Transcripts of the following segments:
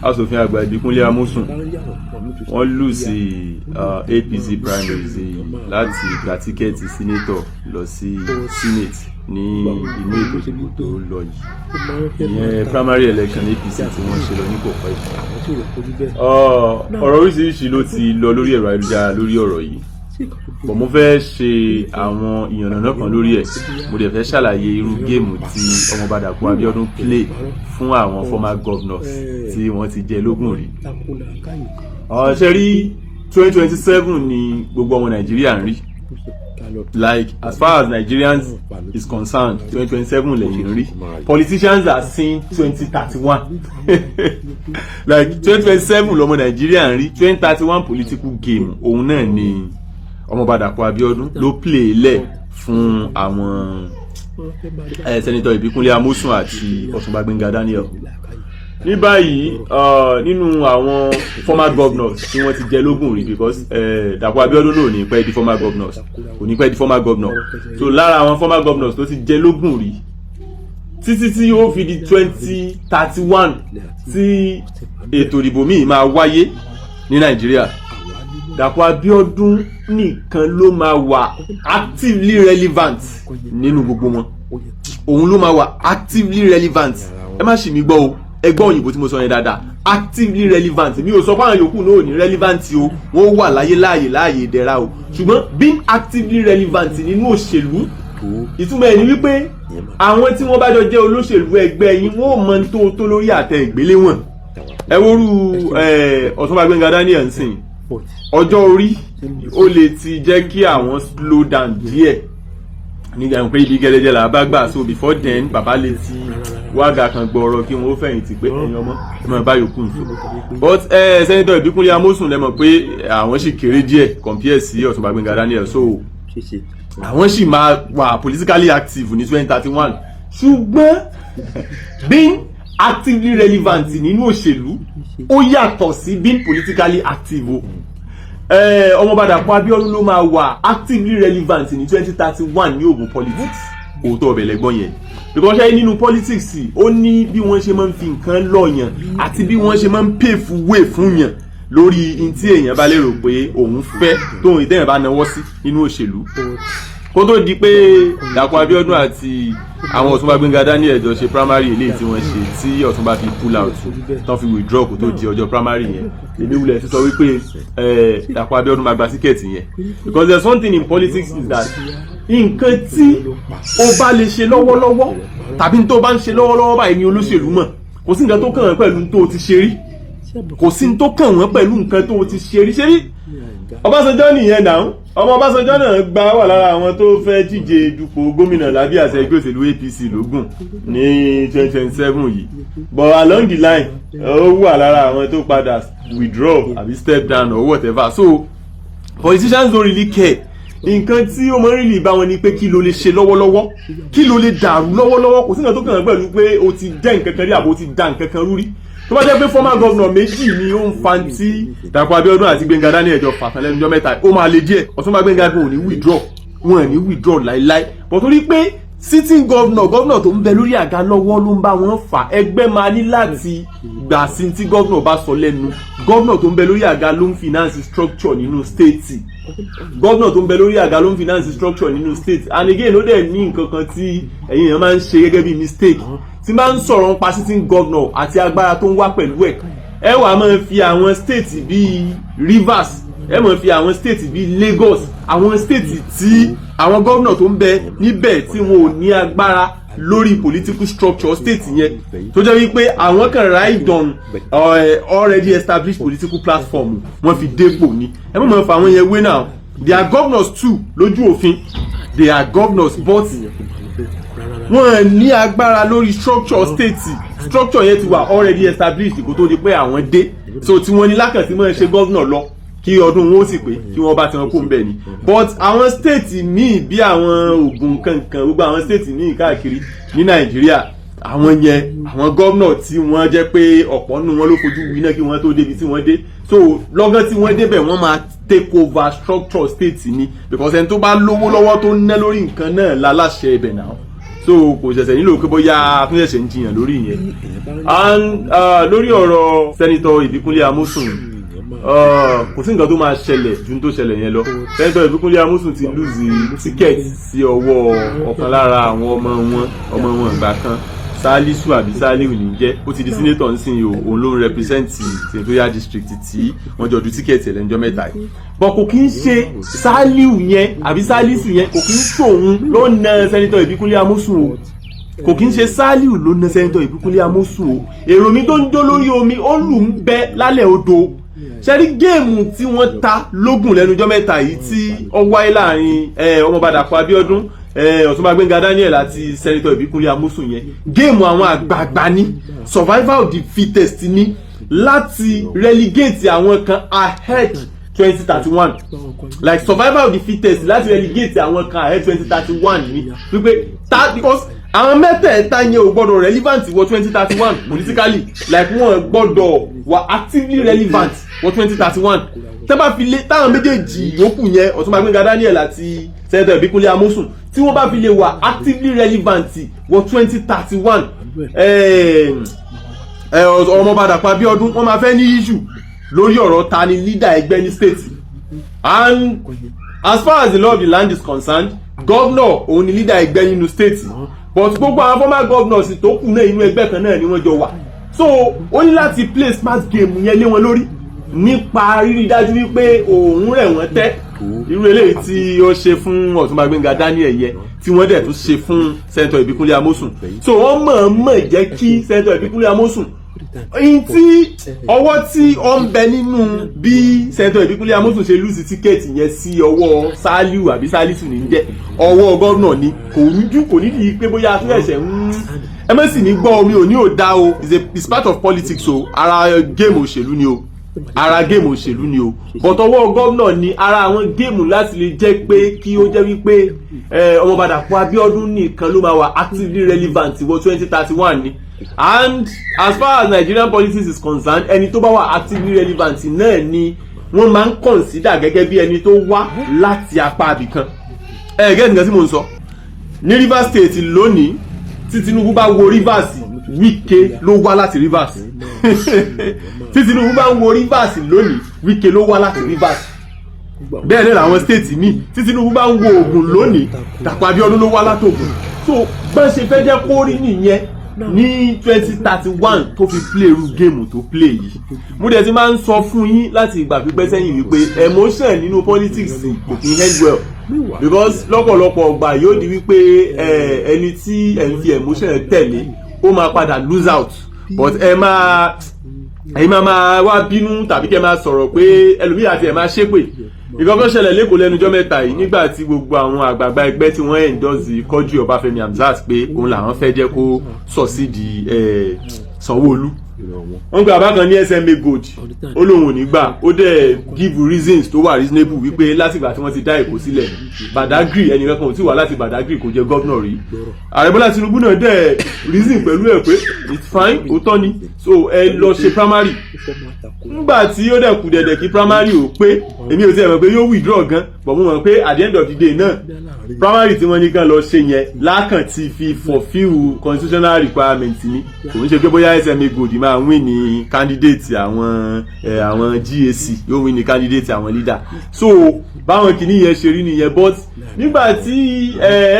Aṣòfin àgbà Ìbíkúnlé Amósùn, wọ́n lose APC primaries láti gba ticket senator lọ sí Senate ní inú ètò ìdìbò tó lọ yìí, ìyẹn primary election APC tí wọ́n ṣe lọ ní kò pẹ́ yìí. Ọ̀rọ̀ oríṣiríṣi ló ti lọ lórí ẹ̀rọ ayélujára lórí ọ̀rọ̀ yìí, but mo fẹ́ ṣe àwọn ìyànnàná kan lórí ẹ̀. Mo dẹ̀ fẹ́ ṣàlàyé irú game tí Ọmọọba Dàpọ̀ Abíọ́dún play fún àwọn former governors tí wọ́n ti jẹ lógún rí. Ṣe rí, 2027 ni gbogbo ọmọ Nàìjíríà ń rí. Like, as far as Nigerians is concerned, 2027 lẹ́yìn ń rí. Politicians are seeing 2031. Like, 2027 lọmọ Nàìjíríà ń rí. 2031 political game, òun náà ni Ọmọọba Dàpọ̀ Abíọ́dún ló play lẹ̀ fún àwọn Senator Ìbíkúnlé Amósùn àti Ọ̀túnba Gbẹ́ngà Daniel. Ní báyìí, nínú àwọn former governors tí wọ́n ti jẹ lógún rí, because Dàpọ̀ Abíọ́dún náà ò ní pẹ́ di former governors, kò ní pẹ́ di former governor. So lára àwọn former governors tó ti jẹ lógún rí títí tí ó fi di 2031 tí ètò ìdìbò míì máa wáyé ní Nàìjíríà, Dàpọ̀ Abíọ́dún nìkan ló máa wà actively relevant nínú gbogbo wọn. Òun ló máa wà actively relevant. Ẹ má ṣì mí gbọ́ o. Ẹ gbọ́ òyìnbó tí mo sọ yẹn dáadáa: actively relevant. Mi ò sọ pé àwọn yòókù náà ò ní relevant o, wọ́n wà láyé láàyè láàyè ìdẹ̀ra o. Ṣùgbọ́n being actively relevant nínú òṣèlú, ìtumọ̀ ẹ̀ ni wípé àwọn tí wọ́n bá jọ jẹ́ olóṣèlú ẹgbẹ́ yín, wọ́n ò mọ tó tó lórí àtẹ ìgbéléwọ̀n. Ẹ worú Ọ̀túnba Gbẹ́ngà Daniel ń sìn, ọjọ́ orí ó lè ti jẹ́ kí àwọn slow down díẹ̀ nígbà pé ibi gẹ́gẹ́ là bá gbà. So before then, bàbá lè ti wága kan gbọ́rọ̀ kí wọ́n fẹ̀yìntì pé ẹ̀yin ọmọ ẹ máa bá yòókù nso. But Senator Ìbíkúnlé Amósùn, lẹ mọ̀ pé àwọn sì kéré díẹ̀ compare sí Ọ̀túnba Gbẹ́ngà Daniel, so àwọn sì máa wà politically active ní 2031. Ṣùgbọ́n being actively relevant nínú òṣèlú, ó yàtọ̀ sí being politically active o. Ọmọọba Dàpọ̀ Abíọ́dún ló máa wà actively relevant ní 2031 ní Ògùn politics. Òótọ́ ọbẹ̀ lẹ́gbọ́n yẹn, because ṣe nínú politics, ó ní bí wọ́n ṣe máa ń fi nǹkan lọ̀yàn àti bí wọ́n ṣe máa ń pave way fún yàn lórí n tí èèyàn bá lérò pé òun fẹ́, tóun ìtẹ̀yàn bá náwó sí nínú òṣèlú. Kó tó di pé Dàpọ̀ Abíọ́dún àti àwọn Ọ̀túnba Gbẹ́ngà Daniel jọ ṣe primary eléyìí tí wọ́n ṣe, tí Ọ̀túnba fi pull out, tán fi withdraw kó tó di ọjọ́ primary yẹn, èmi wulẹ̀ ti sọ wípé Dàpọ̀ Abíọ́dún máa gba ticket yẹn, because there's one thing in politics is that nǹkan tí o bá lè ṣe lọ́wọ́lọ́wọ́ tàbí tó bá ń ṣe lọ́wọ́lọ́wọ́ báyìí ni olóṣèlú mọ̀. Kò sí nǹkan tó kàn wọ́n pẹ̀lú tó o ti ṣe rí. Kò sí tó kàn wọ́n pẹ̀lú nǹkan tó o ti ṣe rí. Ṣe rí Ọbásanjọ́ nìyẹn náà. Ọmọ Ọbásanjọ́ náà gba wà lára àwọn tó fẹ́ díje dupò gómìnà lábẹ́ àṣẹ ẹgbẹ́ òṣèlú APC lógún ní 2027 yìí, but along the line, ó wà lára àwọn tó padà withdraw àbí step down or whatever. So politicians don't really care. Nǹkan tí ó máa ń really bá wọn ni pé kí ló lè ṣe lọ́wọ́lọ́wọ́, kí ló lè dàrú lọ́wọ́lọ́wọ́. Kò sí nǹkan tó kàn án pẹ̀lú pé o ti jẹ́ nǹkan kan rí àbò o ti da nǹkan kan rú rí. Tó bá jẹ́ pé former governor méjì ni ó ń fa tí Dàpọ̀ Abíọ́dún àti Gbẹ́ngà Daniel jọ fàtàn lẹ́nu ọjọ́ mẹ́ta, ó máa le díẹ̀. Ọ̀túnba Gbẹ́ngà gan ò ní withdraw, wọn ò ní withdraw láíláí. But torí pé sitting governor, governor tó ń bẹ lórí àga lọ́wọ́ ló ń bá wọn fà, ẹgbẹ́ máa ní láti gbà sí tí governor bá sọ lẹ́nu. Governor tó ń bẹ lórí àga ló ń finance structure nínú state. Governor tó ń bẹ lórí àga ló ń finance structure nínú state. And again, ó dẹ̀ ní nǹkan kan tí ẹ̀yin èèyàn máa ń ṣe gẹ́gẹ́ bí mistake tí máa ń sọ̀rọ̀ nípa sitting governor àti agbára tó ń wá pẹ̀lú ẹ̀. Ẹ wàá máa fi àwọn state bíi Rivers, ẹ máa fi àwọn state bíi Lagos, àwọn state tí àwọn gómìnà tó ń bẹ níbẹ̀ tí wọn ò ní agbára lórí political structure state yẹn, tó jẹ́ wípé àwọn kan ride on already established political platform wọ́n fi dépò ni. Ẹ má máa fa àwọn yẹn wé náà. They are governors too lójú òfin, they are governors, but wọ́n ní agbára lórí structure state. Structure yẹn ti wà already established kó tó di pé àwọn dé. So tí wọ́n ní lákàtí máa ṣe governor lọ kí ọdún wọn ó sì pé kí wọ́n bá ti wọn kó ń bẹ̀ ni. But àwọn state míì bí àwọn Ògùn kankan, gbogbo àwọn state míì káàkiri ní Nàìjíríà, àwọn yẹn, àwọn gómìnà tí wọ́n jẹ́ pé ọ̀pọ̀ nínú wọn ló fojú winá kí wọ́n tó débi tí wọ́n dé. So lọ́gán tí wọ́n débẹ̀, wọ́n máa take over structure state ni, because ẹni tó bá lówó lọ́wọ́ tó ń ná lórí nǹkan náà láláṣẹ ibẹ̀ náà. So kò ṣẹ̀ṣẹ̀ nílò pé bóyá a tún ṣẹ̀ṣẹ̀ ń jiyàn lórí ìyẹn. And lórí ọ̀rọ̀ Senator Ìbíkúnlé Amósùn, kò sí nǹkan tó máa ṣẹlẹ̀ ju tó ṣẹlẹ̀ yẹn lọ. Senator Ìbíkúnlé Amósùn ti lose ticket sí ọwọ́ ọ̀kan lára àwọn ọmọ wọn, ọmọ wọn ìgbà kan, Salisu àbí Saliu ní jẹ́. Ó ti di senator nsìn o. Òun ló ń represent senatorial district tí wọ́n jọ du ticket ẹ̀ lẹ́njọ́ 3 yìí, but kò kí ń ṣe Saliu yẹn àbí Salisu yẹn, kò kí ń ṣòun ló na Senator Ìbíkúnlé Amósùn o. Kò kí ń ṣe Saliu ló na Senator Ìbíkúnlé Amósùn o. Èrò mi tó ń jó lórí omi, ó lù ń bẹ lálẹ́ odò. Ṣẹ́rí game tí wọ́n ta lógún lẹ́nujọ́ 3 yìí tí ó wáyé láàrin Ọmọọba Dàpọ̀ Abíọ́dún, Ọ̀túnba Gbẹ́ngà Daniel àti Senator Ìbíkúnlé Amósùn yẹn, game àwọn àgbààgbà ní survival of the fittest ní láti relegate àwọn kan ahead 2031, like survival of the fittest láti relegate àwọn kan ahead 2031 ní wípé ta, because àwọn mẹ́tẹ̀ẹ̀ta yẹn ò gbọ́dọ̀ relevant wọ 2031 politically, like wọ́n gbọ́dọ̀ wà actively relevant wọ 2031. Tẹ́ bá fi lé táwọn méjèèjì yòókù yẹn, Ọ̀túnba Gbẹ́ngà Daniel àti Senator Ìbíkúnlé Amósùn, tí wọ́n bá fi lè wà actively relevant wọ 2031, Ọmọọba Dàpọ̀ Abíọ́dún, wọ́n máa fẹ́ ní issue lórí ọ̀rọ̀ ta ni leader ẹgbẹ́ ní state. And as far as the law of the land is concerned, governor òun ni leader ẹgbẹ́ nínú state, but gbogbo àwọn former governors tó kù náà, inú ẹgbẹ́ kan náà ni wọ́n jọ wà. So ó ní láti play smart game yẹn lé wọn lórí nípa rírí dájú wípé òun rẹ̀ wọ́n tẹ́, irú eléyìí tí ó ṣe fún Ọ̀túnba Gbẹ́ngà Daniel yẹ, tí wọ́n dẹ̀ tún ṣe fún Senator Ìbíkúnlé Amósùn. So wọ́n mọ̀ọ́mọ̀ jẹ́ kí Senator Ìbíkúnlé Amósùn ẹ̀yìn tí ọwọ́ tí ó ń bẹ nínú bí Senator Ìbíkúnlé Amósùn ṣe lose ticket yẹn sí ọwọ́ Saliu àbí Salisu ní jẹ́, ọwọ́ governor ni. Kò rújú, kò nídìí pé bóyá tó ẹ̀ṣẹ̀ ń ẹ mọ̀ sí ní gbọ́ omi ò ní ò dá o. It's part of politics o. Ara game òṣèlú ni o, ara game òṣèlú ni o, but ọwọ́ governor ni. Ara àwọn game láti lè jẹ́ pé kí ó jẹ́ wípé Ọmọọba Dàpọ̀ Abíọ́dún nìkan ló máa wà actively relevant wọ 2031 ni. And as far as Nigerian politics is concerned, ẹni tó bá wà actively relevant náà ni wọ́n máa ń consider gẹ́gẹ́ bí ẹni tó wá láti apá abìkan. Ẹ gẹ́gẹ́ nǹkan tí mò ń sọ ní Rivers State lónìí, tí Tinubu bá wo Rivers, Wike ló wá láti Rivers. Tí Tinubu bá ń wo Rivers lónìí, Wike ló wá láti Rivers. Bẹ́ẹ̀ náà làwọn state míì. Tí Tinubu bá ń wo Ògùn lónìí, Dàpọ̀ Abíọ́dún ló wá láti Ògùn. So bọ́n ṣe fẹ́ jẹ́ kó rí nìyẹn ní 2031 tó fi play irú game tó play yìí. Mo dẹ̀ ti máa ń sọ fún yín láti ìgbà pípẹ́ sẹ́yìn wípé emotion nínú politics kò kí ń end well, because lọ́pọ̀lọpọ̀ ọgbà yóò di wípé ẹni tí ẹ̀ ń fi emotion tẹ̀lé, ó máa padà lose out, but ẹ máa ẹ̀yin máa wá bínú tàbí kẹ́ máa sọ̀rọ̀ pé ẹlòmíì àti ẹ̀ máa ṣépè. Ìkọ́kọ́ ṣẹlẹ̀ lẹ́kọ̀ọ́ lẹ́nujọ́ 3 yìí, nígbà tí gbogbo àwọn àgbààgbà ẹgbẹ́ tí wọ́n endorse Quadri Ọbáfẹ́mi Hamzat pé òun làwọn fẹ́ jẹ́ kó succeed Sanwó-Olú, wọ́n gba àbá kan ní SMA Gold, ó lóun ò ní gbà. Ó dẹ̀ give reasons tó wà reasonable wípé látìgbà tí wọ́n ti dá Èkó sílẹ̀, Badagry, ẹnìkan kan ò tí wà láti Badagry kò jẹ́ gómìnà rí. Ààrẹ Bọ́lá Tinubu náà dẹ̀ reason pẹ̀lú ẹ̀ pé it's fine, òótọ́ ni, so ẹ lọ ṣe primary. Nígbà tí ó dẹ̀ kù dẹ̀dẹ̀ kí primary ò pé, èmi ò tiẹ̀ mọ̀ pé yóò withdraw gan, but mo mọ̀ pé at the end of the day náà, primary tí wọ́n ní kán lọ ṣe yẹn lákàn ti fi fulfill constitutional requirement ni. Kò ń ṣe pé bóyá SMA Gold máa win ní candidate àwọn àwọn GAC yóò win ní candidate àwọn leader. So báwọn kìíní yẹn ṣe rí nìyẹn. But nígbà tí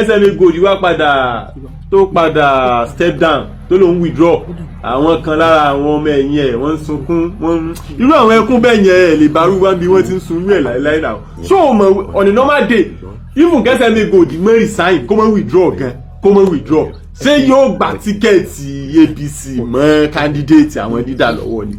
SMA Gold wá padà, tó padà step down, tó lòún withdraw, àwọn kan lára àwọn ọmọ ẹ̀yìn ẹ̀, wọ́n ń sunkún. Wọ́n ń irú àwọn ẹkún bẹ́ẹ̀ yẹn, ẹ̀ lè bá rúwá bí wọ́n ti ń sun irú ẹ̀ láéláé náà. So mọ̀, on a normal day, even kí SMA Gold mọ́ resign, kó mọ́ withdraw gan, kó mọ́ withdraw, ṣé yóò gba ticket APC mọ́ candidate àwọn leader lọ́wọ́ ni?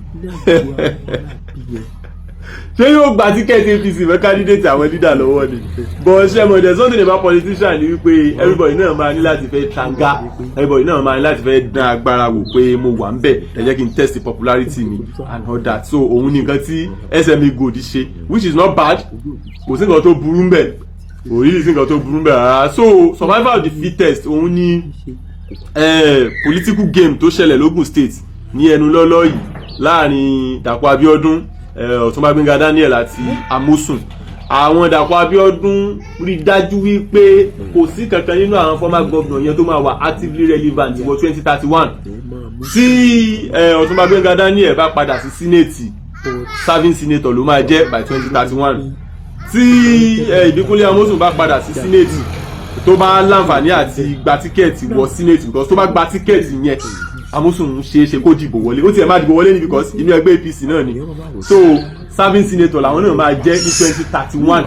Ṣé yóò gba ticket APC mọ́ candidate àwọn leader lọ́wọ́ ni? But ṣe mo, there's something about politician ni wípé everybody náà máa ní láti fẹ́ tranga, everybody náà máa ní láti fẹ́ dán agbára wò pé mo wà ń bẹ̀, ẹ jẹ́ kí n test the popularity mi and all that. So òun ni nǹkan tí SMA Gold ṣe, which is not bad. Kò sí nǹkan tó burú ń bẹ̀, kò rí sí nǹkan tó burú ń bẹ̀ rárá. So survival of the fittest, òun ni political game tó ṣẹlẹ̀ lógùn State ní ẹnu lọ́lọ́ yìí láàrin Dàpọ̀ Abíọ́dún, Ọ̀túnba Gbẹ́ngà Daniel àti Amosun. Àwọn Dàpọ̀ Abíọ́dún rí dájú wípé kò sí kankan nínú àwọn former governor yẹn tó máa wà actively relevant wọ 2031. Tí Ọ̀túnba Gbẹ́ngà Daniel bá padà sí Senate, serving senator ló máa jẹ́ by 2031. Tí Ìbíkúnlé Amósùn bá padà sí Senate, tó bá láǹfààní àti gba ticket wọ Senate, because tó bá gba ticket yẹn, Amósùn ṣeé ṣe kó dìbò wọlé. Ó tiẹ̀ máa dìbò wọlé ní, because inú ẹgbẹ́ APC náà ni. So serving senator làwọn náà máa jẹ́ ní 2031.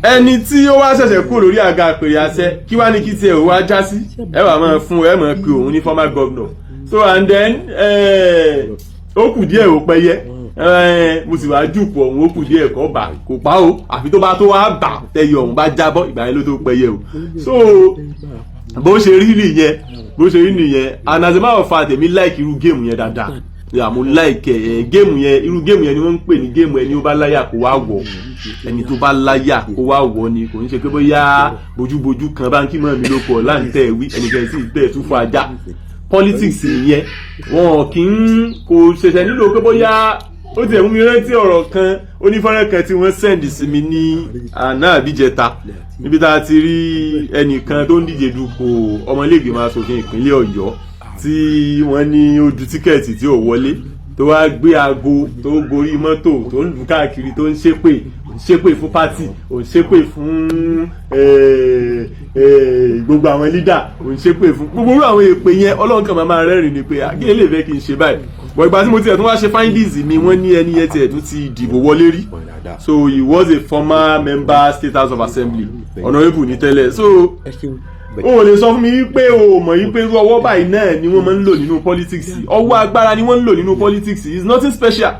Ẹni tí ó wá ṣẹ̀ṣẹ̀ kúrò lórí àga àpèrè àṣẹ, kí wá ní kí tiẹ̀ ó wá já sí? Ẹ wà máa fún ẹ máa pe òun ní former governor. So and then ó kù díẹ̀ ó pẹ́yẹ, mo sì wá jùpọ̀ òun, ó kù díẹ̀ kọ́ bà kò pa o. Àfi tó bá tó wá bà tẹyọ òun bá jábọ́, ìgbà yẹn ló tó pẹ́yẹ o. So bó ṣe rí nìyẹn, bó ṣe rí nìyẹn. And as a matter of fact, èmi like irú game yẹn dáadáa. Yà, mo like ẹ game yẹn. Irú game yẹn ni wọ́n ń pè ní game ẹni ó bá láyà kó wá wọ̀. Ẹni tó bá láyà kó wá wọ̀ ni. Kò ń ṣe pé bóyá bójúbójú kan báńkì mọ́ mi ló kọ̀ láǹtẹ̀ wí ẹnìkan sì tẹ̀ tún fún ajá. Politics nìyẹn. Wọn kì í kò ṣẹ̀ṣẹ̀ nílò pé bóyá ó tiẹ̀ mú mi rántí ọ̀rọ̀ kan, onífọ́nrán kan tí wọ́n send sí mi ní àná àbíjẹta, níbi tá a ti rí ẹnìkan tó ń díje dupò ọmọlẹ́gbẹ̀mọ aṣòfin ìpínlẹ̀ Ọ̀yọ́, tí wọ́n ní ó du ticket tí ò wọlé, tó wá gbé aago tó gorí mọ́tò, tó ń lù káàkiri, tó ń ṣépè, ń ṣépè fún party, ò ń ṣépè fún gbogbo àwọn leader, ò ń ṣépè fún gbogbo irú àwọn èpè yẹn. Ọlọ́run kan máa rẹ́rìn ni pé kí lè fẹ́ kí n ṣe báyìí. But ìgbà tí mo tiẹ̀ tún wá ṣe findings mi, wọ́n ní ẹni yẹn tiẹ̀ tún ti dìbò wọlé rí. So he was a former member, State House of Assembly, honourable ní tẹ́lẹ̀. So o ò lè sọ fún mi wípé o mọ̀ wípé irú ọwọ́ báyìí náà ni wọ́n máa ń lò nínú politics. Ọwọ́ agbára ni wọ́n ń lò nínú politics. It's nothing special,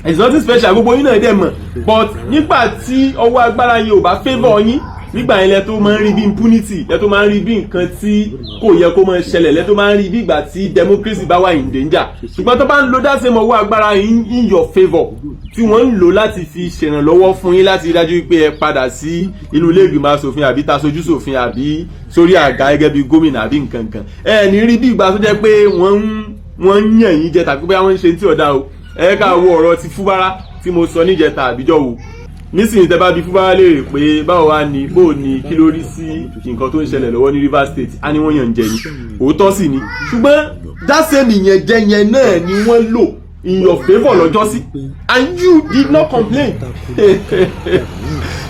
it's nothing special. Gbogbo yín náà dẹ̀ mọ̀. But nígbà tí ọwọ́ agbára yẹn ò bá favour yín, nígbà yẹn lẹ tó máa ń rí bí impunity, lẹ tó máa ń rí bí nǹkan tí kò yẹ kó máa ṣẹlẹ̀, lẹ tó máa ń rí bí ìgbà tí democracy bá wà in danger. Ṣùgbọ́n tó bá ń lo that same ọwọ́ agbára in your favour, tí wọ́n ń lò láti fi ṣèrànlọ́wọ́ fún yín láti rí dájú pé ẹ padà sí inú ilé ìgbìmọ̀ asòfin, àbí tasojú ṣòfin, àbí sórí àga gẹ́gẹ́ bí gómìnà, àbí nǹkan kan, ẹ ní rí bí ìgbà tó jẹ́ pé wọ́n ń yàn yín jẹ tàbí pé wọ́n ń ṣe tí ọ̀dà o. Ẹ ká wo ọ̀rọ̀ ti Fúbárà tí mo sọ níjẹta àbíjọ́ wo. Nísìnyí, tẹ́ bá bi Fúbárà léèrè pé báwo wá ni, bó ni, kí ló rí sí nǹkan tó ń ṣẹlẹ̀ lọ́wọ́ ní Rivers State, á ní wọ́n yàn jẹ ni. Òótọ́ sì ni, ṣùgbọ́n that same ìyẹn jẹ yẹn náà ni wọ́n lò in your favour lọ́jọ́ sí, and you did not complain.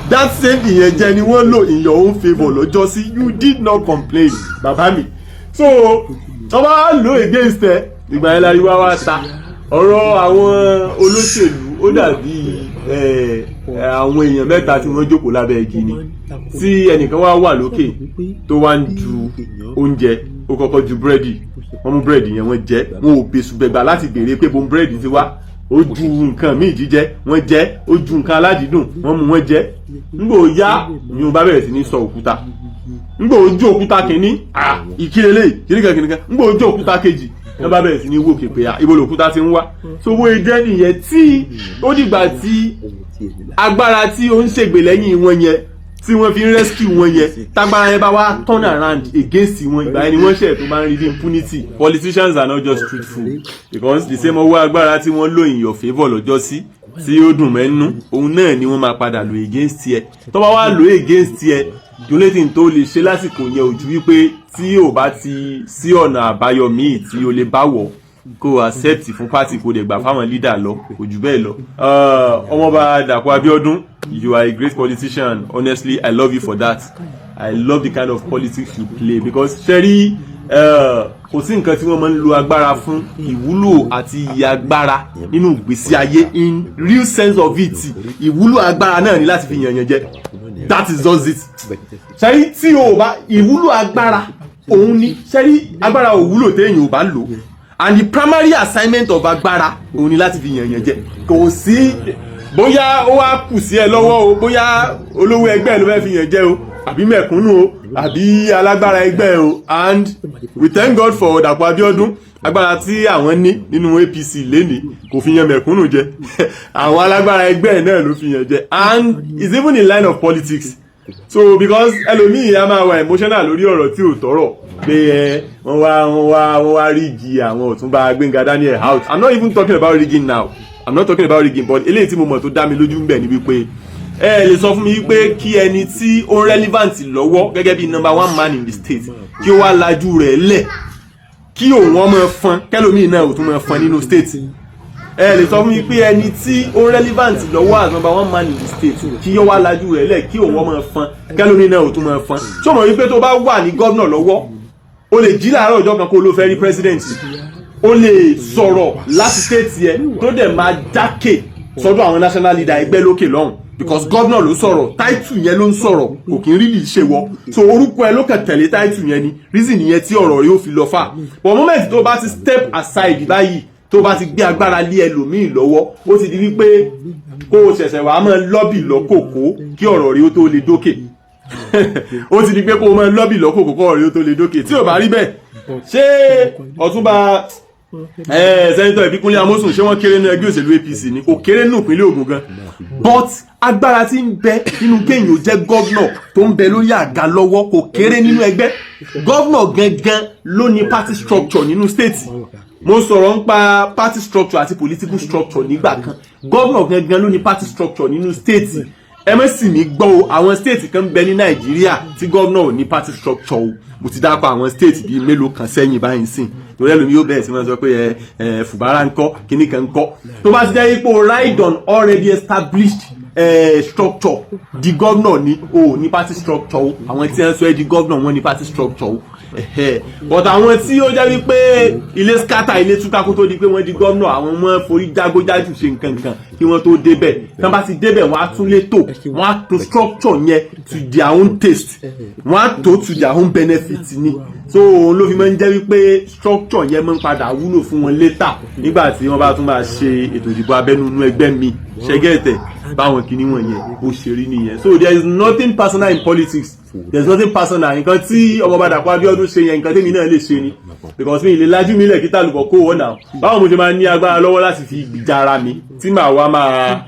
That same ìyẹn jẹ ni wọ́n lò in your own favour lọ́jọ́ sí, you did not complain, bàbá mi. So wọ́n bá lò against ẹ, ìgbà yẹn láriwá wá ta. Ọ̀rọ̀ àwọn olóṣèlú, ó dàbí àwọn èèyàn mẹ́ta tí wọ́n jókòó lábẹ́ igi ni, tí ẹnìkan wá wà lókè tó wá ń ju oúnjẹ. Ó kọ́kọ́ ju búrẹ́dì, wọ́n mú búrẹ́dì yẹn, wọ́n jẹ. Wọn ò bẹ̀sù bẹ̀gbà láti béèrè pé bo búrẹ́dì ti wá. Ó ju nǹkan míì jíjẹ, wọ́n jẹ. Ó ju nǹkan aládìídùn, wọ́n mú, wọ́n jẹ. Ńgbò yá ni wọ́n bá bẹ̀rẹ̀ sí ní sọ òkúta. Ńgbò ojú òkúta kìíní, ìkírelé kìnìkan kìnìkan. Ńgbò ojú òkúta kejì, wọ́n bá bẹ̀rẹ̀ sí ní wòkè pé ibo lòkúta ti ń wá. So owó jẹ́ nìyẹn tí ó dìgbà tí agbára tí ó ń ṣègbè lẹ́yìn wọn yẹn, tí wọ́n fi ń rescue wọn yẹn, tágbára yẹn bá wá turn around against wọn, ìgbà yẹn ni wọ́n ṣẹ̀ tó máa ń rí bí impunity. Politicians are not just truthful, because the same ọwọ́ agbára tí wọ́n lò in your favour lọ́jọ́ sí, tí ó dùn mẹ́nu, òun náà ni wọ́n máa padà lò against ẹ. Tó bá wá lò against ẹ, the only thing tó lè ṣe lásìkò yẹn ò ju wípé tí ò bá ti sí ọ̀nà àbáyọ míì tí o lè bá wọ̀, kó accept fún party, kó dẹ̀ gbà fáwọn leader lọ. Kò jù bẹ́ẹ̀ lọ. Ọmọọba Dàpọ̀ Abíọ́dún, you are a great politician. Honestly, I love you for that. I love the kind of politics you play, because ṣẹ́rí, kò sí nǹkan tí wọ́n máa ń lo agbára fún. Ìwúlò àti iye agbára nínú ìgbésí ayé, in real sense of it, ìwúlò agbára náà ni láti fi yànyàn jẹ. That is just it. Ṣẹ́rí, tí o bá ìwúlò agbára òun ni, ṣẹ́rí, agbára ò wúlò téèyàn ò bá lò. And the primary assignment of agbára òun ni láti fi yànyàn jẹ. Kò sí bóyá ó wá kù sí ẹ lọ́wọ́ o, bóyá olówó ẹgbẹ́ ló fẹ́ fi yàn jẹ o, àbí mẹ̀kúnnù o, àbí alágbára ẹgbẹ́ o. And we thank God for Dàpọ̀ Abíọ́dún. Agbára tí àwọn ní nínú APC lénìí, kò fi yan mẹ̀kúnnù jẹ, àwọn alágbára ẹgbẹ́ náà ló fi yan jẹ. And it's even in line of politics. So because ẹlòmíì a máa wà emotional lórí ọ̀rọ̀ tí ò tọ́rọ̀ pé ẹ wọ́n wá rig àwọn Ọ̀túnba Gbẹ́ngà Daniel out. I'm not even talking about rigging now. I'm not talking about rigging, but eléyìí tí mo mọ̀ tó dá mi lójú ń bẹ̀ ni wípé ẹ lè sọ fún mi wípé kí ẹni tí ó relevant lọ́wọ́ gẹ́gẹ́ bí number one man in the state kí ó wá lajú rẹ̀ lẹ̀, kí òun ọmọ fọn, kẹlòmíì náà ò tún máa fọn nínú state. Ẹ lè sọ fún mi pé ẹni tí ó relevant lọ́wọ́ as number one man in the state, kí ó wá lajú rẹ̀ lẹ̀, kí òun ọmọ fọn, kẹlòmíì náà ò tún máa fọn. Ṣé o mọ̀ wípé tó bá wà ní gómìnà lọ́wọ́, o lè jí láàárọ̀ ọjọ́ kan kó ló fẹ́ rí president, o lè sọ̀rọ̀ láti state yẹ tó dẹ̀ máa jákè sọ́dọ̀ àwọn national leader ẹgbẹ́ lókè lọ́hùn, because governor ló sọ̀rọ̀, title yẹn ló ń sọ̀rọ̀, kò kí ń really ṣe wọ́. So orúkọ ẹ ló kàn tẹ̀lé title yẹn ni. Reason yẹn tí ọ̀rọ̀ yóò fi lọ fà. But moment tó bá ti step aside báyìí, tó bá ti gbé agbára lé ẹlòmíì lọ́wọ́, ó ti di wípé kó o ṣẹ̀ṣẹ̀ wàá máa lobby lọ́kòkó kí ọ̀rọ̀ rí ó tó lè dókè. Ó ti di pé kó o máa lobby lọ́kòkó kó ọ̀rọ̀ rí ó tó lè dókè. Tí ò bá rí bẹ́ẹ̀, ṣé Ọ̀túnba Senator Ìbíkúnlé Amósùn, ṣé wọ́n kéré nínú ẹgbẹ́ òṣèlú APC ni? Kò kéré nínú ìpínlẹ̀ Ògùn gan, but agbára tí ń bẹ nínú kéèyàn ó jẹ́ governor tó ń bẹ lórí àga lọ́wọ́ kò kéré nínú ẹgbẹ́. Governor gangan ló ní party structure nínú state. Mo sọ̀rọ̀ ń pa party structure àti political structure nígbà kan. Governor gangan ló ní party structure nínú state. Ẹ má sì mí gbọ́ o, àwọn state kan ń bẹ ní Nàìjíríà tí governor ò ní party structure o. Mo ti dákọ̀ àwọn state bíi mélòó kan sẹ́yìn báyìí sìn, torí ẹlòmíì yóò bẹ̀rẹ̀ sí máa sọ pé ẹ ẹ Fubara ń kọ́, kíní kan ń kọ́. Tó bá ti jẹ́ ipò ride on already established structure di governor ni, o ní party structure o. Àwọn tí wọ́n sọ ẹ́ di governor, wọ́n ní party structure o. But àwọn tí ó jẹ́ wípé ilé scatter, ilé túká kó tó di pé wọ́n di governor, àwọn ọmọ forí jágójájù ṣe nǹkan kan kí wọ́n tó débẹ̀. Tí wọ́n bá ti débẹ̀, wọ́n á tún lé tò, wọ́n á to structure yẹn to their own taste, wọ́n á tó to their own benefit ni. So òun ló fi máa ń jẹ́ wípé structure yẹn máa ń padà wúlò fún wọn later nígbà tí wọ́n bá tún máa ṣe ètò ìdìbò abẹ́nú inú ẹgbẹ́ mi. Ṣẹ́gẹ́tẹ̀ báwọn kìíní wọ̀nyẹn bó ṣe rí nìyẹn. So there is nothing personal in politics, there is nothing personal. Nǹkan tí ọmọọba Dàpọ̀ Abíọ́dún ṣe yẹn, nǹkan tèmi náà lè ṣe ni, because mi ì lè lajú mi lẹ̀ kí tàlùbọ̀ kó wọ́n náà. Báwo mo ṣe máa ní agbára lọ́wọ́ láti fi gbìjà ara mi tí màá wá máa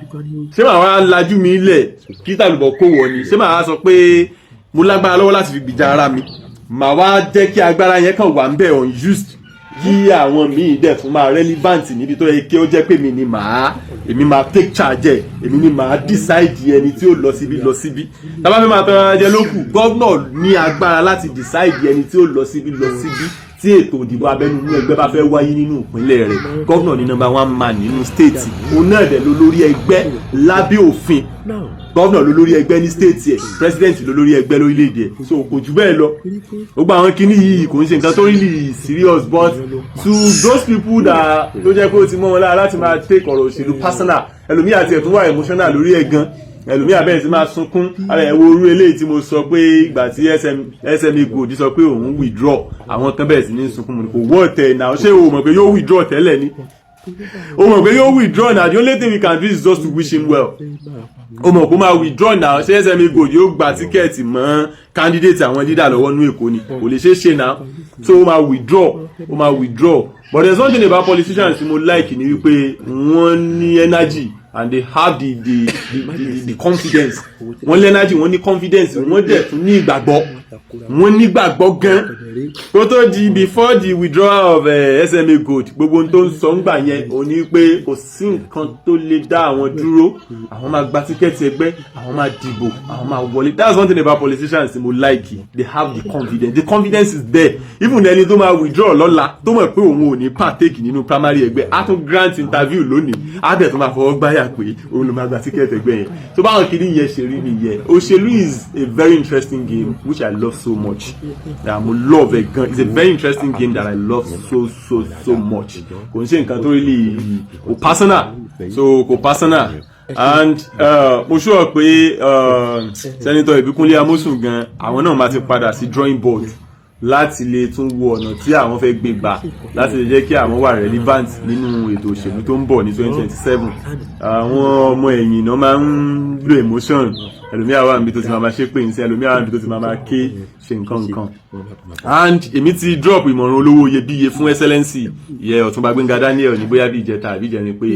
ṣé màá wá lajú mi lẹ̀ kí tàlùbọ̀ kó wọ̀ ni? Ṣé màá wá sọ pé mo lágbára lọ́wọ́ láti fi gbìjà ara mi, màá wá jẹ́ kí agbára yẹn kàn wà ń bẹ̀ unused, kí àwọn míì dẹ̀ tún máa relevant níbi tó yẹ kí ó jẹ́ pé mi ni màá, èmi máa take charge ẹ̀, èmi ni màá decide ẹni tí ó lọ síbi lọ síbi? Tá bá fẹ́ máa tọrọ ajẹ lókù, governor ní agbára láti decide ẹni tí ó lọ síbi lọ síbi tí ètò ìdìbò abẹ́nú inú ẹgbẹ́ bá fẹ́ wáyé nínú ìpínlẹ̀ rẹ̀. Governor ní number one man nínú state, òun náà dẹ̀ ló lórí ẹgbẹ́ lábẹ́ òfin. Governor ló lórí ẹgbẹ́ ní state ẹ̀, president ló lórí ẹgbẹ́ lórílẹ̀‐èdè ẹ̀. So kò jù bẹ́ẹ̀ lọ. Gbogbo àwọn kinní yìí kò ń ṣe nǹkan tó really serious, but to those people that tó jẹ́ pé ó ti mọ́ wọn lára láti máa take ọ̀rọ̀ òṣèlú personal, ẹlòmíì àti ẹ̀tún wà emotional lórí ẹ̀ gan, ẹlòmíì àbẹ̀rẹ̀ sí máa sunkún ara ẹ̀. Wo orú eléyìí tí mo sọ pé ìgbà tí SMA Gold sọ pé òun withdraw, àwọn kan bẹ̀rẹ̀ sí ní sunkún. Mo ní kò wọ́ ọ̀tẹ̀ náà. Ṣé o mọ̀ pé yóò withdraw tẹ́lẹ̀ ni? O mọ̀ pé yóò withdraw now. The only thing we can do is just to wish him well. O mọ̀ kó máa withdraw now. Ṣé SMA Gold yóò gba ticket mọ́ candidate àwọn leader lọ́wọ́ ní Èkó ni? Kò lè ṣeé ṣe now. So ó máa withdraw, ó máa withdraw. But there is one thing about politicians tí mo like, ni wípé wọ́n ní energy and they have the confidence. Wọ́n ní energy, wọ́n ní confidence, wọ́n dẹ̀ tún ní ìgbàgbọ́, wọ́n nígbàgbọ́ gan. Kó tó di before the withdrawal of SMA Gold, gbogbo ohun tó ń sọ ńgbà yẹn ò ní pé kò sí nǹkan tó lè dá àwọn dúró, àwọn máa gba ticket ẹgbẹ́, àwọn máa dìbò, àwọn máa wọlé. That's one thing about politicians tí mo like: they have the confidence, the confidence is there. Even ẹni tó máa withdraw lọ́la, tó mọ̀ pé òun ò ní partake nínú primary ẹgbẹ́, á tún grant interview lónìí, á dẹ̀ tún máa fọwọ́ gbáyà pé òun ló máa gba ticket ẹgbẹ́ yẹn. Tó báwọn kìíní yẹn ṣe rí nìyẹn. Òṣèlú is a very interesting game which I love so much. Yeah, mo love ẹ gan. It's a very interesting game that I love so so so much. Kò ń ṣe nǹkan tó really kò personal, so kò personal. And mo sure pé Senator Ìbíkúnlé Amósùn gan, àwọn náà máa ti padà sí drawing board láti lè tún wo ọ̀nà tí àwọn fẹ́ gbé gbà láti lè jẹ́ kí àwọn wà relevant nínú ètò òṣèlú tó ń bọ̀ ní 2027. Àwọn ọmọ ẹ̀yìn náà máa ń lo emotion. Ẹlòmíà wà níbi tó ti máa ma ṣe pé ní sí, ẹlòmíà wà níbi tó ti máa ma ké ṣe nǹkan nǹkan. And èmi ti drop ìmọ̀ràn olówó iyebíye fún Excellency ìyẹn Ọ̀túnba Gbẹ́ngà Daniel ní bóyá bí ìjẹta àbí ìjẹrin pé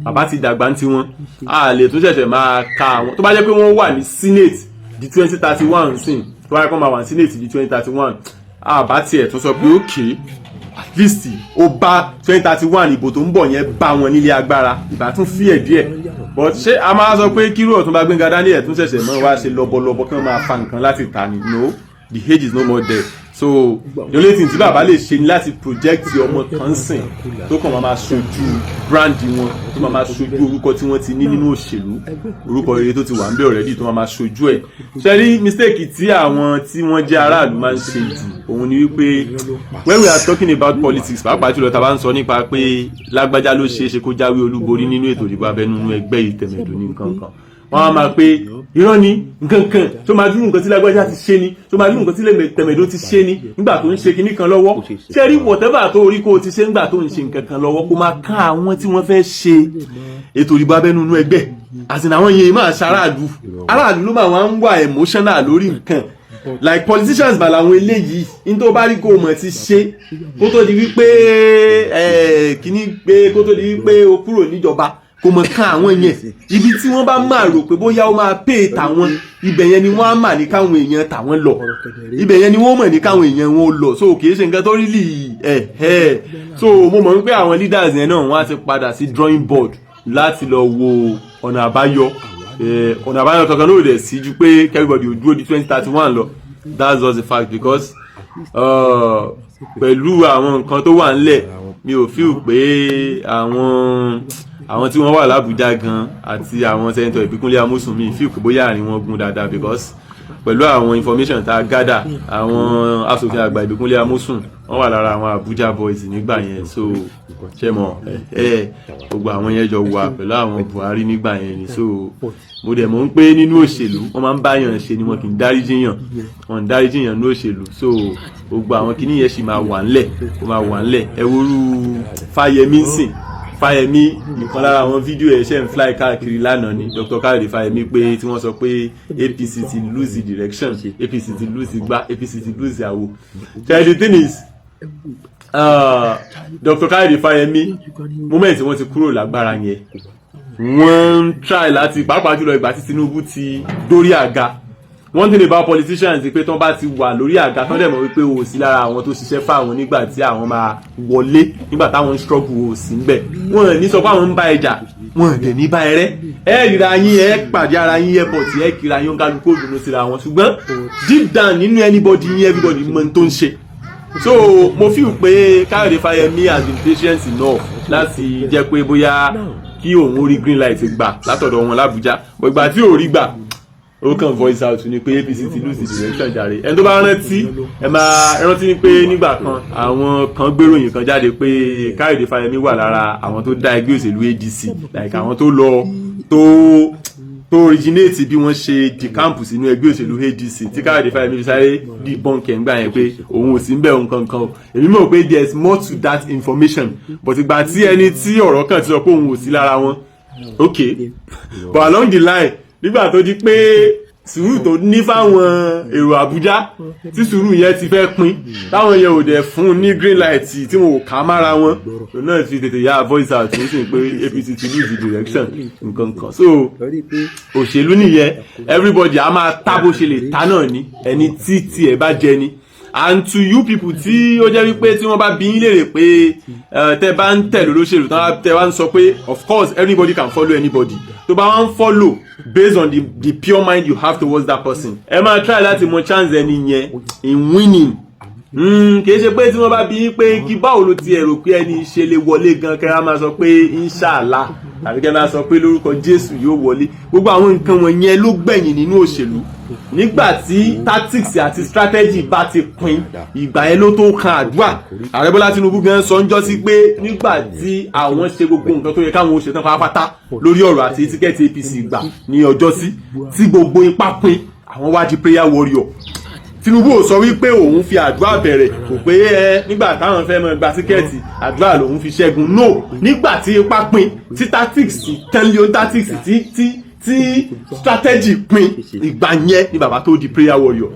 bàbá ti dàgbà ń tiwọn, a lè tún ṣẹ̀ṣẹ̀ máa ka àwọn. Tó bá jẹ́ pé wọ́n wà ní Senate di 2031 sìn, tó bá yẹ kó máa wà ní Senate di 2031, àbá tiẹ̀ tún sọ pé okay. At least ó bá 2031 ìbò tó ń bọ̀ yẹn bá wọn nílé agbára, ìbá tún fíẹ̀ díẹ̀. But ṣé a máa sọ pé kírú Ọ̀túnba Gbẹ́ngà Daniel tún ṣẹ̀ṣẹ̀ mọ́ wá ṣe lọ́bọ̀lọ́bọ̀ kí wọ́n máa fa nǹkan láti ta ni? No, the age is no more there. So the only thing tí bàbá lè ṣe ni láti project ọmọ kan sìn tó kàn máa ṣojú brand wọn, tó máa ṣojú orúkọ tí wọ́n ti ní nínú òṣèlú, orúkọ rere tó ti wà ń bẹ̀ already, tó máa ṣojú ẹ̀. Ṣe rí mistake tí àwọn tí wọ́n jẹ́ aráàlú máa ń ṣe jù, òun ni wípé when we are talking about politics, pàápàá jùlọ tá a bá ń sọ nípa pé lágbájá ló ṣeé ṣe kó jáwé olúborí nínú ètò ìdìbò abẹ́nú ẹgbẹ́ ìtẹ̀mẹ̀dù ní nǹkan kan, wọ́n á máa pé irọ́ ni nǹkan kan tó máa dúró, nǹkan tí lágbájá ti ṣe ni, tó máa dúró, nǹkan tí tẹ̀mẹ̀dó ti ṣe ni nígbà tó ń ṣe kinní kan lọ́wọ́. Ṣé rí, whatever tó orí kó o ti ṣe nígbà tó ń ṣe nǹkan kan lọ́wọ́, kó máa ká àwọn tí wọ́n fẹ́ ṣe ètò ìdìbò abẹ́nú inú ẹgbẹ́ àti àwọn yẹn máa ṣaráàlú. Aráàlú ló máa wá ń wà emotional lórí nǹkan. Like politicians bá làwọn eléyìí ní, tó bá rí kó o mọ̀ ti ṣe kó tó di wípé kíní pé kó tó di wípé o kúrò níjọba, kò mọ̀ kan àwọn yẹn. Ibi tí wọ́n bá máa rò pé bóyá ó máa pè tàwọn, ibẹ̀ yẹn ni wọ́n á mà ní káwọn èèyàn tàwọn lọ, ibẹ̀ yẹn ni wọ́n mọ̀ ní káwọn èèyàn wọn lọ. So kì í ṣe nǹkan tó rí lì ẹ̀ ẹ̀. So mo mọ̀ wípé àwọn leaders yẹn náà, wọ́n á ti padà sí drawing board láti lọ wo ọ̀nà àbáyọ. Ọ̀nà àbáyọ kankan náà ò dẹ̀ sí ju pé everybody ò dúró di 2031 lọ. That's just the fact, because pẹ̀lú àwọn nǹkan tó wà ńlẹ̀, mi ò feel pé àwọn tí wọ́n wà lábújá gan àti àwọn Senator Ìbíkúnlé Amósùn, mi feel pé bóyá àárín wọn gún dáadáa, because pẹ̀lú àwọn information tá a gather, àwọn asòfin àgbà Ìbíkúnlé Amósùn, wọ́n wà lára àwọn Abuja boys nígbà yẹn. So ṣe mọ̀ ẹ, gbogbo àwọn yẹn jọ wà pẹ̀lú àwọn Buhari nígbà yẹn ni. So mo dẹ̀ mọ̀ ń pé nínú òṣèlú, wọ́n máa ń báyàn ṣe ni, wọn kì í dáríjì yàn, wọn ń dáríjì yàn nínú òṣèlú. So gbogbo àwọn kinní yẹn sì máa wà ńlẹ̀, ó máa wà ńlẹ̀. Ẹ worú Fáyẹmí sìn, Fáyẹmí, ìkan lára àwọn fídíò ẹ̀ ṣe ń fly káàkiri lánàá ni, Dr. Káyọ̀dé Fáyẹmí, pé tí wọ́n sọ pé APC ti lose the direction, APC ti lose gbá, APC ti lose àwo. The thing is, Dr. Káyọ̀dé Fáyẹmí, moment tí wọ́n ti kúrò lágbára yẹn, wọ́n ń try láti, pàápàá jùlọ ìgbà tí Tinubu ti dórí àga. One thing about politicians ni pé tán bá ti wà lórí àga tán, dẹ̀ mọ̀ wípé o sí lára àwọn tó ṣiṣẹ́ fáwọn nígbà tí àwọn máa wọlé, nígbà táwọn ń struggle, o sí ń bẹ̀, wọ́n ní sọ pé àwọn ń bá ẹ jà, wọ́n dẹ̀ ní bá ẹ rẹ́. Ẹ ríra yín, ẹ pàdé ara yín airport, ẹ kíra yín, kálukú òdùnnú síra wọn. Ṣùgbọ́n deep down nínú anybody yín, everybody mọ ohun tó ń ṣe. So mo feel pé Káyọ̀dé Fáyẹmí has been patient enough láti jẹ́ pé bóyá kí òun rí green light gbà látọ̀dọ̀ wọn l'Ábújá. But ìgbà tí ò rí gbà, ó kàn voice out ni pé APC ti lose the direction jàre. Ẹni tó bá rántí, ẹ máa rántí pé nígbà kan, àwọn kan gbéròyìn kan jáde pé Káyọ̀dé Fáyẹmí wà lára àwọn tó dá ẹgbẹ́ òṣèlú ADC, like àwọn tó lọ tó originate bí wọ́n ṣe decamp sínú ẹgbẹ́ òṣèlú ADC, tí Káyọ̀dé Fáyẹmí fi sáré debunk ẹ̀ ńgbà yẹn pé òun ò sí ń bẹ̀, òun kankan o. Èmi mọ̀ pé there is more to that information, but ìgbà tí ẹni tí ọ̀rọ̀ kàn ti sọ pé òun ò sí lára wọn, okay. But along the line, nígbà tó di pé sùúrù tó ní fáwọn èrò Àbújá, tí sùúrù yẹn ti fẹ́ pin, táwọn yẹn ò dẹ̀ fún un ní green light, tí wọn ò ká mára wọn, òun náà fi tètè yá voice out ní sìn pé APC ti lose the direction, nǹkan kan. So òṣèlú nìyẹn, everybody a máa tá bó ṣe lè ta náà ni, ẹni tí tiẹ̀ bá jẹ ni. And to you people tí ó jẹ́ wípé tí wọ́n bá bí yín léèrè pé tẹ́ bá ń tẹ̀lé olóṣèlú, tẹ́ bá ń sọ pé of course anybody can follow anybody, tó bá wá ń follow based on the pure mind you have towards that person, ẹ máa try láti mọ chance ẹni yẹn in winning. Kì í ṣe pé tí wọ́n bá bí yín pé kí báwo ló ti ẹ̀rò pé ẹni ṣe lè wọlé gan, kẹ́ ẹ máa sọ pé inshallah, tàbí kẹ́ ẹ máa sọ pé lórúkọ Jésù yóò wọlé. Gbogbo àwọn nǹkan wọ̀nyẹn ló gbẹ̀yìn nínú òṣèlú. Nígbà tí tactics àti strategy bá ti pin, ìgbà yẹn ló tó kan àdúrà. Ààrẹ Bọ́lá Tinubu gan sọ ń jọ́ sí pé nígbà tí àwọn ṣe gbogbo nǹkan tó yẹ káwọn ó ṣe tán pátápátá lórí ọ̀rọ̀ àti ticket APC gbà ní ọjọ́ sí, tí gbogbo ipá pin, àwọn wá di prayer warrior. Tinubu ò sọ wípé òun fi àdúrà bẹ̀rẹ̀, kò pé ẹ nígbà táwọn fẹ́ mọ gba ticket, àdúrà lòun fi ṣẹ́gun. No, nígbà tí ipá pin, tí tactics tẹ́lẹ̀, tactics tí strategy pin, ìgbà yẹn ni bàbá tó di prayer warrior.